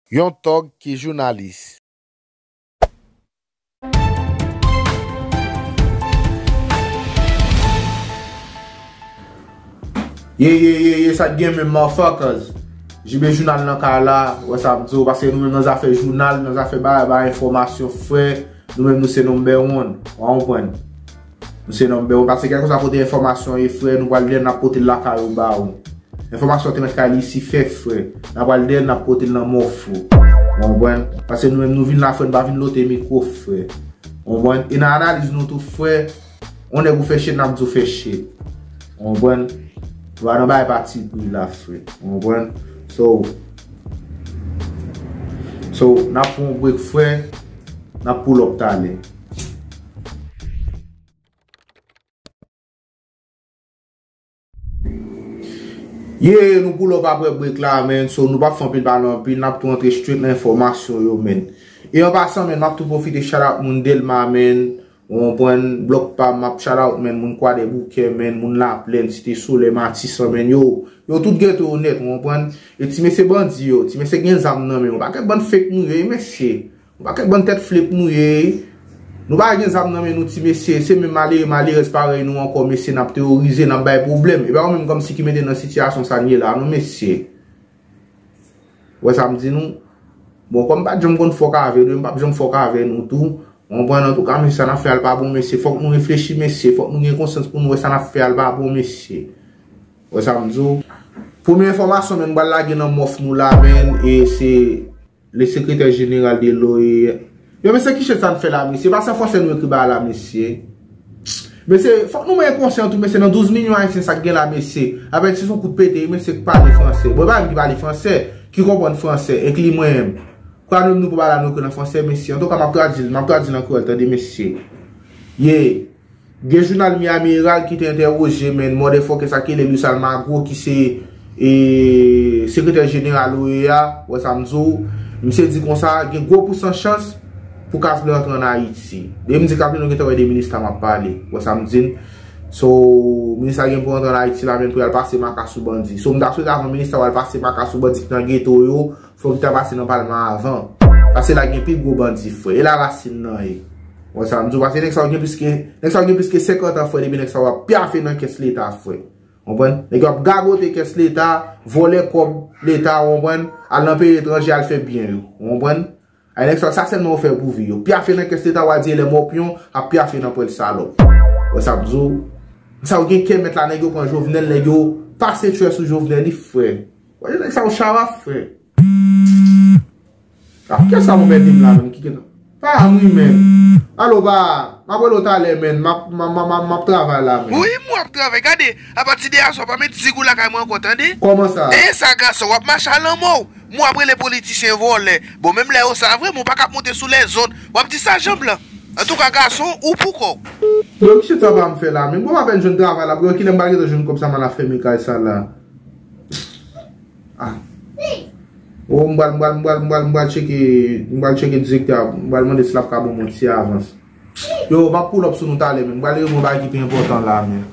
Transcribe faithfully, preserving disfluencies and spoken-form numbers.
Yon tòg ki jounalis. Ye, ye, ye, ye, sa k gen menm, motherfuckers? J B Jounal nan kay la, wè sa m di w, paske nou menm nan zafè jounal, nan zafè bay, bay enfòmasyon frè, nou menm nou se number one, w a konprann? Nou se number one, paske kèlkeswa kote enfòmasyon ye frè, nou pral lè n ap pote l lakay ou ba ou. Enfòmasyon te mèt kay Lisifè frè, n a pral dèyè l, n ap pote l nan mòf ou. W konprann? Paske nou menm nou vin la frè, n pa vin lote mikwo frè. W konprann? E nan analiz nou tou frè, yon nèg ou fè shit, n ap di w fè shit. W konprann? Nou pa nan bagay pati pri la frè. W konprann? So, so, n ap pran yon break frè, n ap pull up talè. Yeah, nou pull up apre break la, man. So, nou p ap fè anpil pale anpil, n ap tou antre straight nan enfòmasyon yo, man. E an pasan, man, m ap tou pwofite shout out moun Dèlma, man. Ou konprann, blòk pa m, m ap shout out, man, moun Kwadèboukè, man, moun Laplèn, Site Solèy, Matisan, man, yo, yo tout geto yo nèt, ou konprann? E ti mesye bandi yo, ti mesye gen zam nan men yo, pa kèk bann fake nou ye, mesye. Nou pa kèk bann tèt flip nou ye. Nou pa gen zam nan men nou ti mesye. Se menm malere, malerèz parèy nou ankò, mesye, n ap teworize, n ap bay pwoblèm. E pa ou menm kòmsi ki mete nan sitiyasyon sa n ye la, non, mesye. Wè sa m di nou? Bon, kòm m pa t janm konn fòk avè nou, m p ap janm fòk avè nou tou. Ou konprann? Antouka, mesye, sa n ap fè a l pa bon, mesye. Fòk nou reflechi, mesye. Fòk nou gen konsyans pou nou wè sa n ap fè a l pa bon, mesye. Wè sa m di w? Premye enfòmasyon, man, m pral lage nan mòf nou la, man, e se le secrétaire général de l'O E A. Yo, mesye, ki shit sa n fè la, mesye? Pa se an fransè nou ekri bagay la, mesye. Mesye, fòk nou mwen konsyan tou, mesye, nan douz milyon ayisyen sa k gen la, mesye. Apèn si se yon kout pete, mesye, k pale fransè. Bon, e pa menm ki pale fransè, ki konprann fransè, enkli mwen menm. Kwa nou, nou pou pale a nou ekri nan fransè, mesye. Antouka, m ap tradui l, m ap tradui l an kreyòl, tande, mesye. Ye. Gen jounal Miami Herald ki te entèwoje, man, motherfucker sa ki rele Luis Almagro, ki se, e, sekretè jeneral O E A, wè sa m di w. Misye di konsa, gen gwo pousan chans pou Kaz Blan antre ann Ayiti. Depi m di Kaz Blan, nou gentan wè de minista m ap pale, wè sa m di n. So, minista gen pou antre ann Ayiti la, man, pou y al pase maka sou bandi. So, m ta swete avan minista w al pase maka sou bandi ki nan geto yo, fòk li ta pase nan palman avan. Paske la gen pi gwo bandi, frè. E la rasin nan ye. Wè sa m di w, paske nèg sa yo gen plis ke, nèg sa yo gen plis ke senkant an, frè, depi nèg sa yo ap pyafe nan kès leta, frè. Konprann? Nèg yo ap gagote kès leta, vòlè kòb leta, w konprann? Al nan peyi etranje, al fè byen yo. W konprann? Ay, nèg sa yo, sa sèlman yo fè pou vi yo. Pyafe nan kès leta, w a di e lè mòpyon ap pyafe nan pwèl salòp. Wè sa m di w? Sa yo gen kè mèt la, nèg yo pran Jovenel, nèg yo pase tchwè sou Jovenel, li frè. Wè, nèg sa yo chawaf, frè. Ah, kiyès sa mwen mèt di m la, menm? Ki gen pa m wi, menm. Alo, pa, m ap rele w talè, menm. M ap, m ap, m ap, m ap, m ap travay la, menm. Wi, m wè w ap travay. Gade, apati de aswè, pa met zig ou lakay mwen ankò, tande? Kòman sa? E sa, gason, w ap mache a lanmò w. M wè w ap rele politisyen vòlè. Bon, menm lè yo sa vre, men w pa ka ap monte sou lèzòd. W ap di sa, Jan Blan. Antouka, gason, ou pou kò w. Bon, ki shit sa pa m fè la, menm? Bon, m apèn jwenn travay la. Pou kilè m pral gentan jwenn kòb sa m al ap fèmen kay sa la? Ah. Oh, m pral, m pral, m pral, m pral, m pral tcheke, m pral tcheke direktè a, m pral mande si l ap ka ban m yon ti avans. Yo, m ap pull up sou nou talè, menm. M pral reponn bagay ki pi enpòtan la, menm.